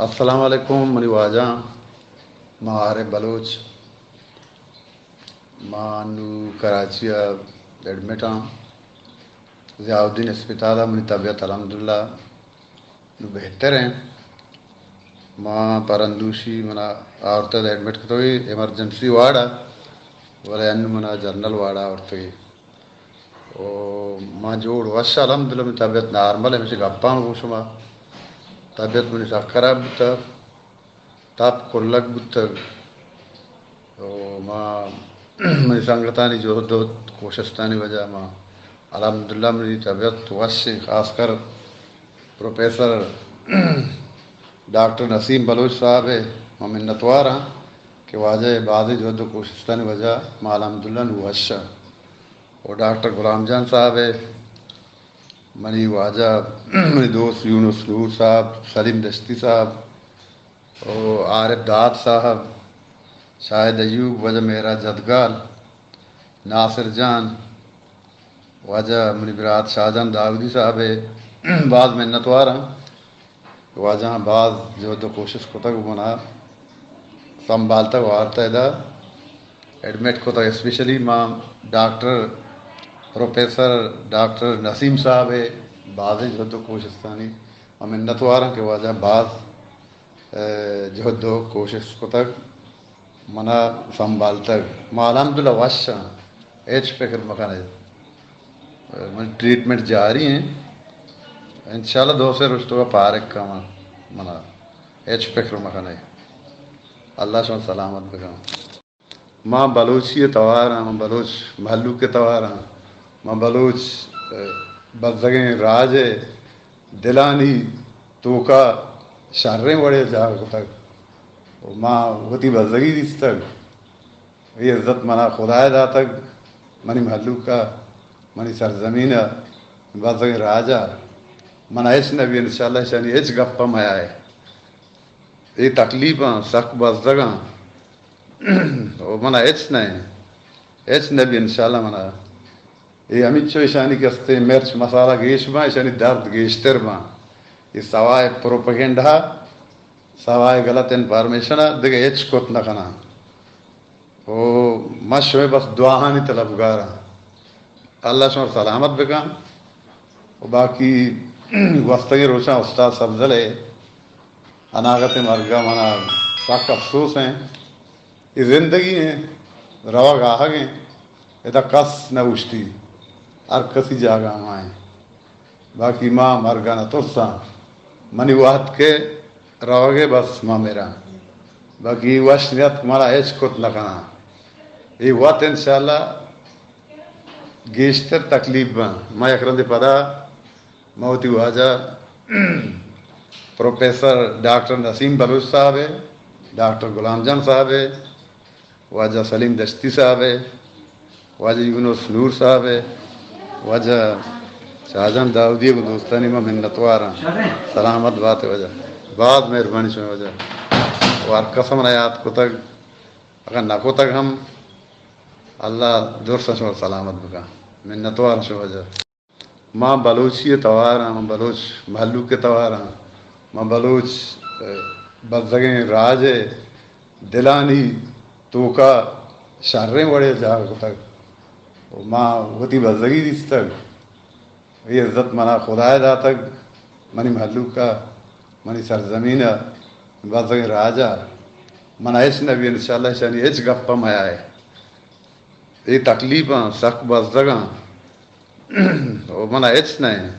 السلام علیکم منی واجہاں، ما عارف بلوچ، ما نوں کراچی ءَ ایڈمٹ آں ضیاء الدین اسپتال ءَ۔ منی طبیعت الحمدللہ نوں بہتر ایں۔ ما پرندوشی منا آورتگ ایڈمٹ کتوی ایمرجنسی وارڈ ءَ، ولے انوں منا جنرل وارڈ ءَ آورتگی۔ او ما جوڑ وش الحمدللہ، منی طبیعت نارمل ایں، ہمیشی گپاں گوں شما۔ طبیعت منی سک خراب بوتگ، تپ کلگ بوتگ۔ او ما منی سنگتانی جہد و کوشستانی وجہ ما الحمدللہ منی طبیعت وش ایں، خاص کر پروفیسر ڈاکٹر نسیم بلوچ صاحب ءِ ما منتوار آں کہ واجہ ءِ بازیں جہد و کوشستانی وجہ ما الحمدللہ نوں وش آں۔ و ڈاکٹر غلام جان صاحب ءِ، منی واجہ، منی دوست یونس نور صاحب، سلیم دشتی صاحب، و عارف داد صاحب، شاہد ایوب، واجہ معراج زدگال، ناصر جان، واجہ منی برات شاہجان داودی صاحب ءِ باز منتوار آں۔ واجہاں باز جہد و کوشست کتگ و منا سنبھالتگ و آرتہ ادا ایڈمٹ کتگ۔ اسپیشلی ما ڈاکٹر، پروفیسر ڈاکٹر نسیم صاحب ءِ بازیں جہد و کوشستانی ما منتوار آں کہ واجہ باز، اے، جہد و کوشست کتگ، منا سنبھالتگ۔ ما الحمدللہ وش آں، ہچ فکر مکن ئے۔ من ٹریٹمنٹ جاری ایں، انشاءاللہ دو سے روچ توکا پارگ کاں من، منا ہچ فکر مکن ئے۔ اللہ شما سلامت بکن۔ ما بلوچی ءِ توار آں، ما بلوچ مہلوک ءِ توار آں، ما بلوچ، اے، بزگیں راج ءِ دلانی توکا شریں وڑے ءَ جاگہ کتگ و ما وتی بزگی دیستگ۔ اے عزت منا خدا ءَ داتگ، منی مہلوک ءَ، منی سرزمین ءَ، بزگیں راج ءَ۔ منا ہچ نہ بی، انشاءاللہ اشانی ہچ گپ ءَ میائے۔ اے تکلیف آں، سک بزگ آں۔ و منا ہچ نہ، ہچ نہ بی انشاءاللہ منا۔ اے ہمینچو اشانی کستے مرچ مسالہ گیش باں، اشانی درد گیشتر باں۔ اے سوائے پروپیگنڈا، سوائے غلط انفارمیشن ءَ دگہ ہچ کت نہ کناں۔ او ما شمئے بس دعاہانی طلبگار آں۔ اللہ شما سلامت بکن۔ و باقی گوستگیں روچاں استاد سبزل ءِ اناگت مرگ ءَ منا سک افسوس ایں۔ اے زندگی ایں، روگ آہگ ایں، ادا کس نہ اوشتی، ہر کسی جاگہ ہما ایں۔ باقی ما مرگ ءَ نہ ترساں، منی وہد کہ روگ ءَ بس ما مراں۔ باقی وش نیت منا ہچ کت نہ کناں۔ اے وت انشاءاللہ گیشتر تکلیف باں۔ ما یک رندے پدا ما وتی واجہ پروفیسر ڈاکٹر نسیم بلوچ صاحب ءِ، ڈاکٹر غلام جان صاحب ءِ، واجہ سلیم دشتی صاحب ءِ، واجہ یونس نور صاحب ءِ، واجہ شاہجان داودی ءِ گوں دوستانی ما منتوار آں۔ سلامت بات واجہ، باز مہربانی شمئے واجہ۔ و ہر کس منا یات کتگ، اگاں نہ کتگ ہم، اللہ درست شما سلامت بکن۔ منتوار شما واجہ۔ ما بلوچی ءِ توار آں، ما بلوچ مہلوک ءِ توار آں، ما بلوچ، اے، بزگیں راج ءِ دلانی توکا شریں وڑے ءَ جاگہ کتگ و ما وتی بزگی دیستگ۔ اے عزت منا خدا ءَ داتگ، منی مہلوک ءَ، منی سرزمین ءَ، بزگیں راج ءَ۔ منا ہچ نہ بی، انشاءاللہ اشانی ہچ گپ ءَ میائے۔ اے تکلیف آں، سک بزگ آں۔ و منا ہچ نہ ایں۔